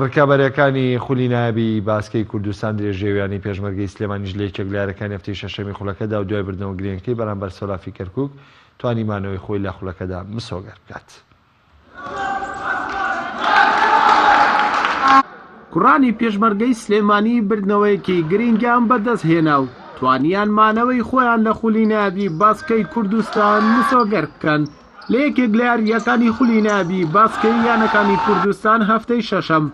ڕکابەریەکانی خولی نایابی باسکەی کوردستان درێژەی و یانەی پێشمەرگەی سلێمانیش لە یەکێک لە یاریەکانی هەفتەی شەشەمی خولەکەدا و دوای بردنەوە گرنگەکەی بەرامبەر سۆلافی کەرکوک توانی مانەوەی خۆی لە خولەکەدا مسۆگەر بکات. کوڕانی پێشمەرگەی سلێمانی بردنەوەیەکی گرنگیان بەدەستهێنا و توانیان مانەوەی خۆیان لە خولی نایابی باسکەی کوردستان مسۆگەر بکەن. لە یەکێک لە یارییەکانی خولی نایابی باسکەی یانەکانی کوردستان هەفتەی شەشەم،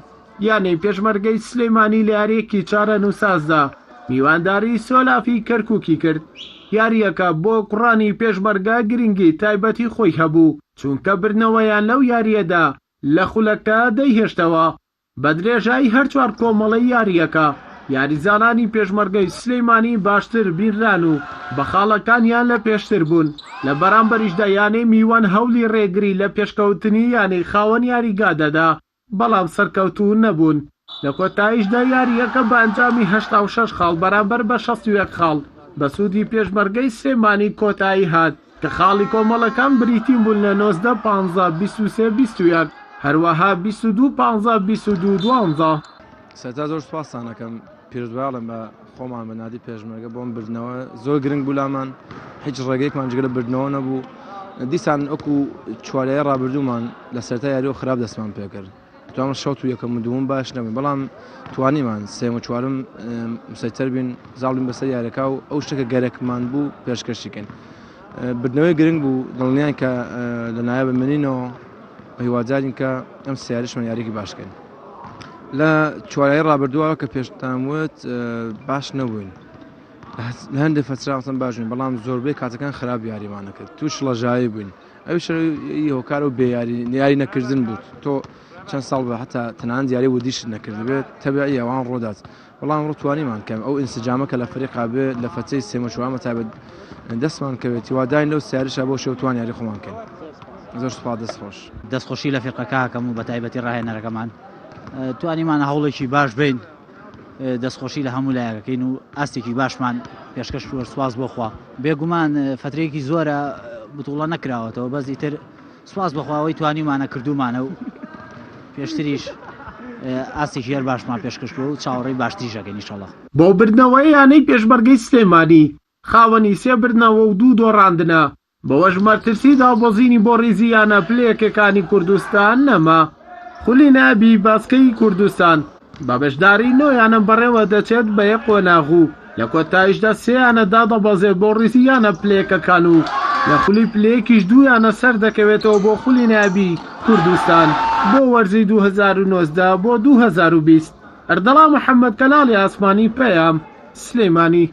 یانەی پێشمەرگەی سلێمانی لە یارییەکی چارەنووسازدا میوانداری سۆلافی کەرکوکی کرد. یارییەکە بۆ کوڕانی پێشمەرگە گرنگی تایبەتی خۆی هەبوو، چونکە بردنەوەیان لەو یارییەدا لە خولەکە دەیهێشتەوە. بە درێژایی هەر چوار کۆمەڵەی یارییەکە، یاریزانانی پێشمەرگەی سلێمانی باشتر بینران و بە خاڵەکانیان لە پێشتر بوون، لە بەرامبەریشدا یانەی میوان هەوڵی رێگری لە پێشکەوتنی یانەی خاوەن یاریگا دەدا، بەڵام سەرکەوتوو نەبوون. لە کۆتاییشدا یارییەکە بە ئەنجامی 86 خاڵ بەرامبەر بە 61 خاڵ بە سوودی پێشمەرگەی سلێمانی کۆتایی هات. کە خاڵی کۆمەڵەکان بریتین بوون لە 19 پانزە 23 21 هەروەها 22 پانزە 22 دوانزە. سەرەتا زۆر سوپاستان ئەکەم پیرۆزبایی ئەڵێم بە خۆمان بە نادی پێشمەرگە بۆم بردنەوە زۆر گرنگ بوو لامان هیچ ڕێگەیەکمان جگە لە بردنەوە نەبوو دیسان وەکو چوارەیە ڕابردوومان لە سەرتا یاریەوە خراپ دەستمان پێکرد توانم شەوت و یەکەم و دووەم باش نەبووین بەڵام توانیمان سێم و چوارم مسەیتەر بین زاڵ بین بەسەر یاریەکە و ئەو شتەکە گەرەکمان بوو پێشکەشی کەین بردنەوەی گرنگ بوو دڵنیان کە لە نایە بمێنینەوە هیوادارین کە ئەم سیاریشمان یاریکی باشکەین لە چوارای ڕابردووە کە پێشتان وت باش نەبووین لە هەندێک فەتراوتن باش بووین بەڵام زۆربەی کاتەکان خراپ یاریمانە کرد توش شڵەژایی بووین ئەویش هۆکار و بێ یاری یاری نەکردن بوو تۆ چەند ساڵ بە حتا تەنانەت یاری ودیشت نەکردبێت تەبعی ئەوان ڕۆدات بەڵام ڕۆ توانیمان کەم ئەو ئینسجامە کە لە فەریقا بێ لە فەتەی سێمە چوارمە تایبەت دەستمان کەوێت هیوادارین لەو سیارشە بۆ شێوتوان یاری خۆمان کەین زۆر سوپاس دەست خۆش. دەستخۆشی لە فیرقەکە ئەکەم و بەتایبەتی ڕاهێنەرەکەمان توانیمانە هەوڵێکی باش بین دەستخۆشی لە هەموو لایەکەکەین و ئاستێکی باشمان پێشکەش کرد سوپاس بۆ خوا بێگومان فترەیەکی زۆرە بتوڵە نەکراوەتەوە بەس ئیتر سوپاس بەخوا ئەوەی توانیمانە کردومانە و پێشتریش ئاستێکی هەر باشمان پێشکەش کرد و چاوەڕێی باشتریش ئەکەین ئیشەڵا. بۆ بردنەوەی یانەی پێشمەرگەی سلێمانی خاوەنی سێ بردنەوە و دوو دۆڕاندنە، بەوەش مەترسی دابەزینی بۆ ریزی یانە پلە یەکەکانی کوردستان نەما. خولی نایابی باسکەی کوردستان بە بەشداری نۆ یانە بەڕێوە دەچێت بە یەک قۆناغ و لە کۆتاییشدا سێ یانە دادەبەزێت بۆ ریزی یانە پلە یەکەکان و لە خولی پلە یەکیش دوو یانە سەردەکەوێتەوە بۆ خولی نایابی کوردستان بۆ وەرزی 2019 بۆ 2020. ئەردەڵان محەمەد کەناڵی ئاسمانی پەیام، سلێمانی.